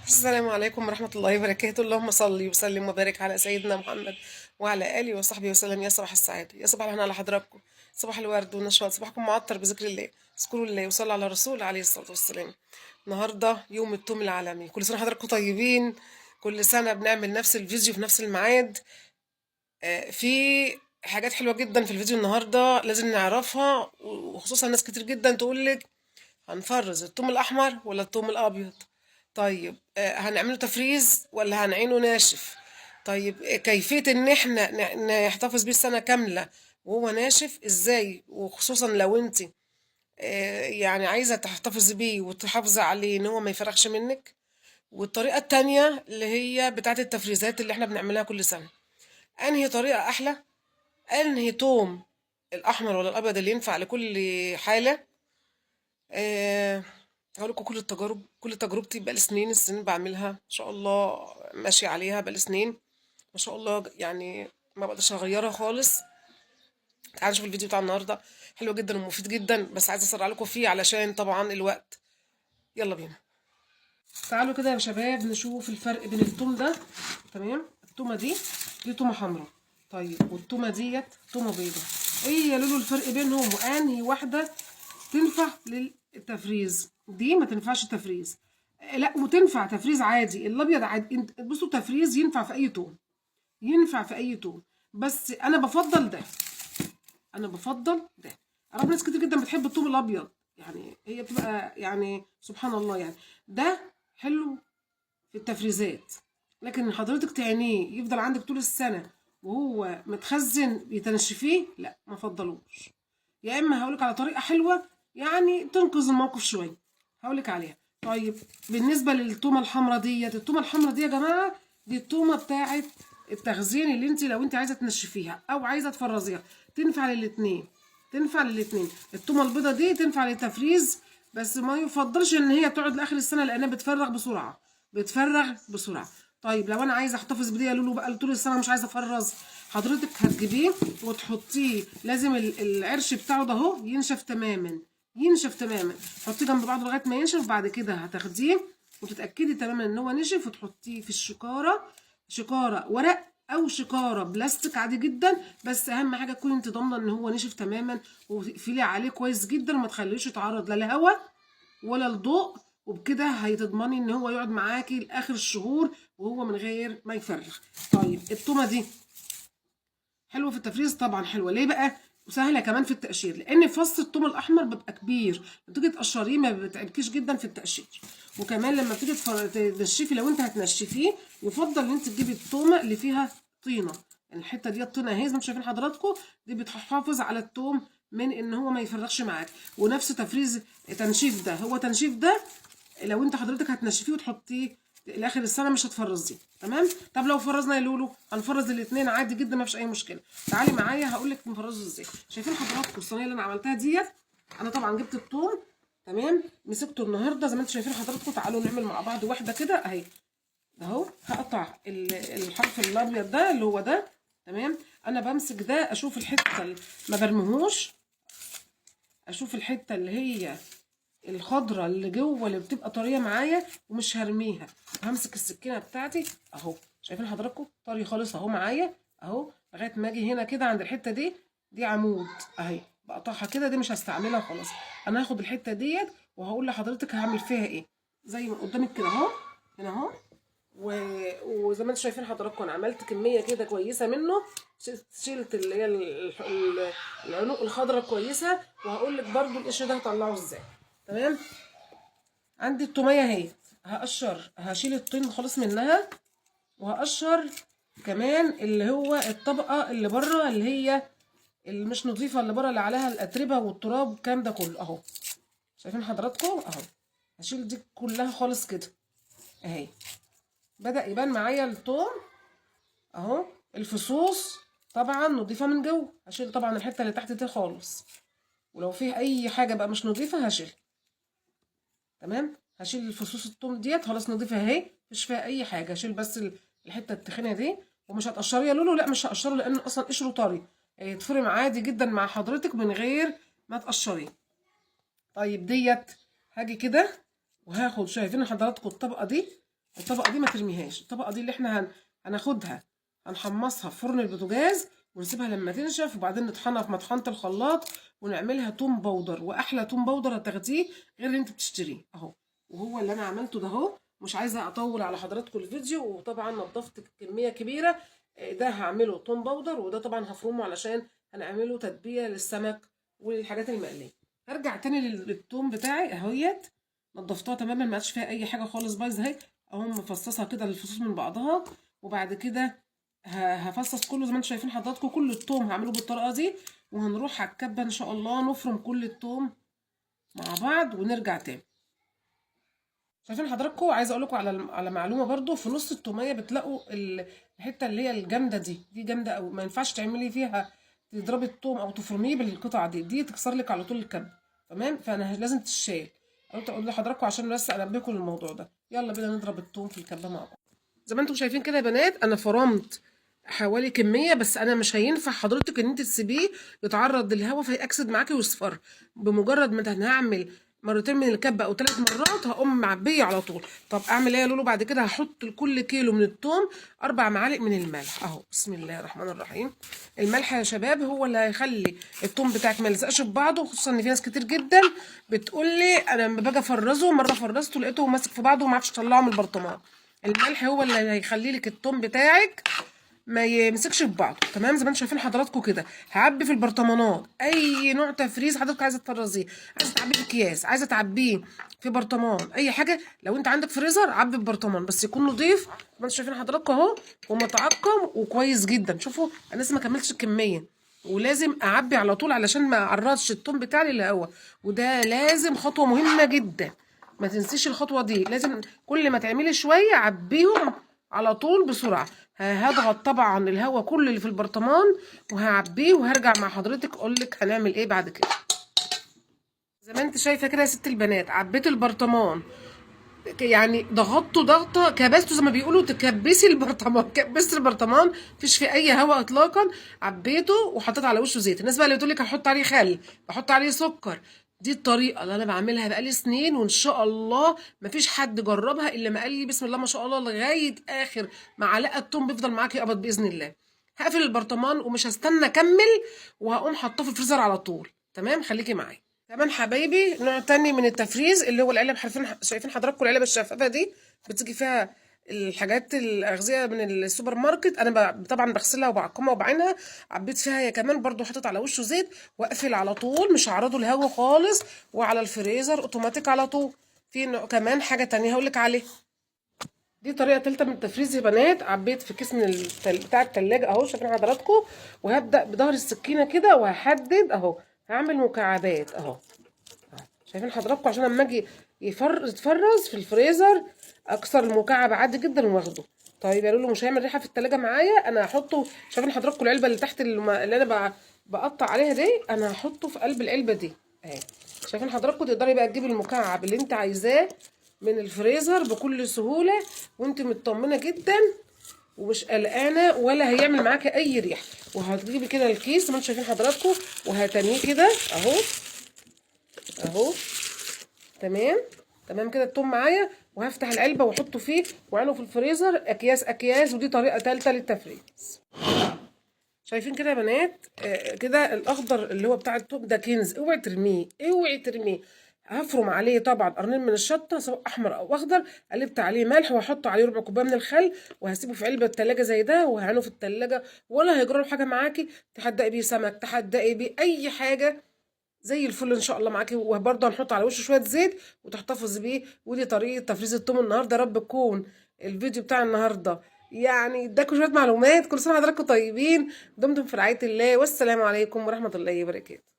السلام عليكم ورحمة الله وبركاته. اللهم صل وسلم وبارك على سيدنا محمد وعلى آله وصحبه وسلم. يا صباح السعادة، يا صباح الهنا على حضراتكم، صباح الورد والنشاط، صباحكم معطر بذكر الله، اذكروا الله وصلوا على الرسول عليه الصلاة والسلام. النهاردة يوم التوم العالمي، كل سنة حضراتكم طيبين. كل سنة بنعمل نفس الفيديو في نفس الميعاد. في حاجات حلوة جدا في الفيديو النهاردة لازم نعرفها، وخصوصا ناس كتير جدا تقولك هنفرز التوم الأحمر ولا التوم الأبيض؟ طيب هنعمله تفريز ولا هنعينه ناشف؟ طيب كيفية ان احنا نحتفظ بيه السنة كاملة وهو ناشف ازاي؟ وخصوصا لو انت يعني عايزة تحتفظي بيه وتحافظي عليه ان هو ما يفرخش منك. والطريقة التانية اللي هي بتاعة التفريزات اللي احنا بنعملها كل سنة، انهي طريقة احلى؟ انهي توم، الاحمر ولا الابيض اللي ينفع لكل حالة؟ هقول لكم كل التجارب، كل تجربتي بقالي سنين، السنين بعملها ان شاء الله ماشية عليها بقالي سنين ما شاء الله، يعني ما بقدرش اغيرها خالص. تعالوا نشوف الفيديو بتاع النهارده، حلو جدا ومفيد جدا، بس عايزه اسرع لكم فيه علشان طبعا الوقت. يلا بينا. تعالوا كده يا شباب نشوف الفرق بين التوم ده، تمام؟ التومه دي تومة حمراء، طيب والتومه ديت تومة بيضاء. ايه يا لولو الفرق بينهم؟ وانهي واحدة تنفع للتفريز؟ دي ما تنفعش تفريز، لا وتنفع تفريز عادي. الابيض عادي، بصوا تفريز ينفع في اي توم، ينفع في اي توم، بس انا بفضل ده، انا بفضل ده. اعرف ناس كتير جدا بتحب التوم الابيض، يعني هي بتبقى يعني سبحان الله، يعني ده حلو في التفريزات، لكن حضرتك تعينيه يفضل عندك طول السنة وهو متخزن بتنشفيه، لا ما فضلوش. يا اما هقولك على طريقه حلوة يعني تنقذ الموقف شوية، هقولك عليها. طيب بالنسبة للتومه الحمراء ديت، التومه الحمراء دي يا جماعة دي التومه بتاعه التخزين اللي انت لو انت عايزه تنشفيها او عايزه تفرزيها، تنفع للاتنين، تنفع للاتنين. التومه البيضة دي تنفع للتفريز، بس ما يفضلش ان هي تقعد لاخر السنة لانها بتفرغ بسرعة، بتفرغ بسرعة. طيب لو انا عايزه احتفظ بدي يا لولو بقى طول السنة مش عايزه افرز، حضرتك هتجيبيه وتحطيه، لازم العرش بتاعه ده اهو ينشف تماما، ينشف تماما، حطيه جنب بعضه لغاية ما ينشف. بعد كده هتاخديه وتتاكدي تماما ان هو نشف، وتحطيه في الشكاره، شكاره ورق او شكاره بلاستيك عادي جدا، بس اهم حاجة تكوني انت ضامنه ان هو نشف تماما، وتقفلي عليه كويس جدا وما تخليهوش يتعرض لا لهواء ولا لضوء، وبكده هيتضمني ان هو يقعد معاكي لاخر الشهور وهو من غير ما يفرغ. طيب التومه دي حلوة في التفريز طبعا، حلوة ليه بقى؟ وسهلة كمان في التقشير، لان فص الثوم الاحمر بيبقى كبير، لما تيجي تقشريه ما بتعبكيش جدا في التقشير. وكمان لما تيجي تنشفي، لو انت هتنشفيه يفضل ان انت تجيبي الثومه اللي فيها طينه، يعني الحتة دي الطينه اهي زي ما انتم شايفين حضراتكم، دي بتحافظ على الثوم من ان هو ما يفرغش معاك. ونفس تفريز تنشيف ده، هو تنشيف ده لو انت حضرتك هتنشفيه وتحطيه لاخر السنة مش هتفرزيه، تمام؟ طب لو فرزنا يا لولو هنفرز الاثنين عادي جدا، ما فيش اي مشكلة. تعالي معايا هقول لك نفرزه ازاي. شايفين حضراتكم الصينية اللي انا عملتها ديت؟ انا طبعا جبت الثوم، تمام، مسكته النهارده زي ما انتم شايفين حضراتكم. تعالوا نعمل مع بعض واحدة كده اهي اهو. هقطع الحرف الابيض ده اللي هو ده، تمام. انا بمسك ده اشوف الحتة اللي ما برميهوش، اشوف الحتة اللي هي الخضرة اللي جوه اللي بتبقى طرية معايا ومش هرميها. همسك السكينة بتاعتي اهو، شايفين حضراتكم طري خالص اهو معايا اهو، لغاية ما اجي هنا كده عند الحتة دي، دي عمود اهي بقطعها كده، دي مش هستعملها خلاص. انا هاخد الحتة ديت وهقول لحضرتك هعمل فيها ايه زي ما قدامك كده اهو، هنا اهو. وزي ما انتم شايفين حضراتكم انا عملت كمية كده كويسة منه، شلت اللي هي العنق الخضرة كويسة، وهقول لك برده القشر ده هطلعه ازاي، تمام. عندي التوميه اهي، هقشر، هشيل الطين خالص منها، وهقشر كمان اللي هو الطبقة اللي بره اللي هي اللي مش نظيفة، اللي بره اللي عليها الاتربه والتراب والكلام ده كله اهو. شايفين حضراتكم اهو، هشيل دي كلها خالص كده اهي. بدأ يبان معايا التوم اهو، الفصوص طبعا نظيفة من جوه، هشيل طبعا الحتة اللي تحت دي خالص، ولو فيه اي حاجة بقى مش نظيفة هشيلها، تمام. هشيل الفصوص التوم ديت خلاص نظيفة اهي، مفيش فيها اي حاجة، هشيل بس الحتة التخينه دي. ومش هتقشري يا لولو؟ لا مش هقشره لان اصلا قشرة طري، هيتفرم عادي جدا مع حضرتك من غير ما تقشريه. طيب ديت هاجي كده وهاخد، شايفين حضراتكم الطبقة دي الطبقة دي ما ترميهاش، الطبقة دي اللي احنا هناخدها هنحمصها في فرن البوتاجاز ونسيبها لما تنشف، وبعدين نطحنها في مطحنه الخلاط ونعملها توم powder، واحلى توم powder هتاخديه غير اللي انت بتشتريه اهو. وهو اللي انا عملته ده اهو. مش عايزه اطول على حضراتكم الفيديو، وطبعا نضفت كمية كبيرة. ده هعمله توم powder، وده طبعا هفرمه علشان هنعمله تتبيله للسمك وللحاجات المقليه. هرجع تاني للتوم بتاعي اهيت، نضفتها تماما ما عادش فيها اي حاجة خالص بايظة اهي، اهو مفصصها كده الفصوص من بعضها. وبعد كده هفصص كله زي ما انتم شايفين حضراتكم، كل التوم هعمله بالطريقة دي. وهنروح على الكبه ان شاء الله نفرم كل التوم مع بعض ونرجع تاني. شايفين حضراتكم؟ عايزه اقول لكم على معلومة برضو، في نص التوميه بتلاقوا الحتة اللي هي الجامدة دي، دي جامدة قوي، ما ينفعش تعملي فيها تضربي التوم او تفرميه بالقطعه دي، دي تكسر لك على طول الكبه، تمام؟ فانا لازم تتشال. قلت اقول لحضراتكم عشان بس انبهكم للموضوع ده. يلا بينا نضرب التوم في الكبه مع بعض. زي ما انتم شايفين كده يا بنات، انا فرمت حوالي كمية، بس انا مش هينفع حضرتك ان انت تسيبيه يتعرض للهواء فيأكسد معاكي ويصفر. بمجرد ما هنعمل مرتين من الكبه او 3 مرات هقوم معبيه على طول. طب اعمل ايه يا لولو بعد كده؟ هحط لكل كيلو من الثوم 4 معالق من الملح اهو. بسم الله الرحمن الرحيم. الملح يا شباب هو اللي هيخلي الثوم بتاعك ما يلزقش في بعضه، خصوصا ان في ناس كتير جدا بتقول لي انا لما باجي افرزه مرة فرزته لقيته ماسك في بعضه وما عرفتش اطلعه من البرطمان. الملح هو اللي هيخلي لك الثوم بتاعك ما يمسكش في بعضه، تمام؟ زي ما انتم شايفين حضراتكم كده هعبي في البرطمانات اي نوع تفريز حضرتك عايزه تفرزيه، عايزه تعبيه في اكياس، عايزه تعبيه في برطمان، اي حاجة. لو انت عندك فريزر عبي في برطمان بس يكون نظيف زي ما انتم شايفين حضراتكم اهو، ومتعقم وكويس جدا. شوفوا انا لسه ما كملتش الكمية، ولازم اعبي على طول علشان ما اعرضش الثوم بتاعي للهواء، وده لازم خطوة مهمة جدا، ما تنسيش الخطوة دي. لازم كل ما تعملي شوية عبيهم على طول بسرعة. هضغط طبعا الهواء كل اللي في البرطمان وهعبيه، وهرجع مع حضرتك اقول لك هنعمل ايه بعد كده. زي ما انت شايفه كده يا ست البنات، عبيت البرطمان، يعني ضغطته ضغطه كبسته زي ما بيقولوا، تكبسي البرطمان، كبست البرطمان مفيش فيه اي هواء اطلاقا. عبيته وحطيت على وشه زيت. الناس بقى اللي بتقول لك هحط عليه خل، بحط عليه سكر، دي الطريقة اللي انا بعملها بقالي سنين، وان شاء الله مفيش حد جربها الا ما قال لي بسم الله ما شاء الله لغاية اخر معلقه الثوم بيفضل معاكي ابد باذن الله. هقفل البرطمان ومش هستنى اكمل، وهقوم حاطاه في الفريزر على طول، تمام؟ خليكي معايا. تمام حبايبي، نوع تاني من التفريز اللي هو العلب، حرفين شايفين حضراتكم العلب الشفافه دي بتيجي فيها الحاجات الاغذية من السوبر ماركت. انا طبعا بغسلها وبعقمها وبعينها. عبيت فيها هي كمان برضو، حطيت على وشه زيت واقفل على طول، مش هعرضه الهواء خالص، وعلى الفريزر اوتوماتيك على طول. في نوع كمان حاجة تانية هقولك عليها، دي طريقه ثالثة من التفريز يا بنات. عبيت في كيس من بتاع التلاجة اهو، شايفين حضراتكم، وهبدا بظهر السكينة كده وهحدد اهو، هعمل مكعبات اهو، شايفين حضراتكم، عشان لما اجي يتفرز في الفريزر اكسر المكعب عادي جدا واخده. طيب يا لولو مش هيعمل ريحه في التلاجة معايا؟ انا هحطه، شايفين حضراتكم العلبة اللي تحت اللي انا بقطع عليها دي، انا هحطه في قلب العلبة دي اهي، شايفين حضراتكم. تقدري بقى تجيبي المكعب اللي انت عايزاه من الفريزر بكل سهولة، وانت مطمنه جدا ومش قلقانة ولا هيعمل معاكي اي ريحه. وهتجيبي كده الكيس زي ما انتم شايفين حضراتكم، وهتنيه كده اهو اهو، تمام تمام كده التوم معايا. وهفتح العلبة واحطه فيه واعينه في الفريزر اكياس اكياس. ودي طريقه ثالثة للتفريز. شايفين كده يا بنات؟ كده الاخضر اللي هو بتاع التوم ده كنز، اوعي ترميه اوعي ترميه. هفرم عليه طبعا قرنين من الشطه سواء احمر او اخضر، قلبت عليه ملح وهحط عليه ربع كوباية من الخل، وهسيبه في علبة التلاجة زي ده، وهعينه في التلاجة ولا هيجرى له حاجة معاكي. تحدقي بيه سمك، تحدقي بيه اي حاجة زي الفل ان شاء الله معاكي. وبرده هنحط على وشه شوية زيت وتحتفظي بيه. ودي طريقه تفريز الثوم النهارده. رب تكون الفيديو بتاع النهارده يعني اداكم شوية معلومات. كل سنة وحضراتكم طيبين، دمتم في رعاية الله، والسلام عليكم ورحمة الله وبركاته.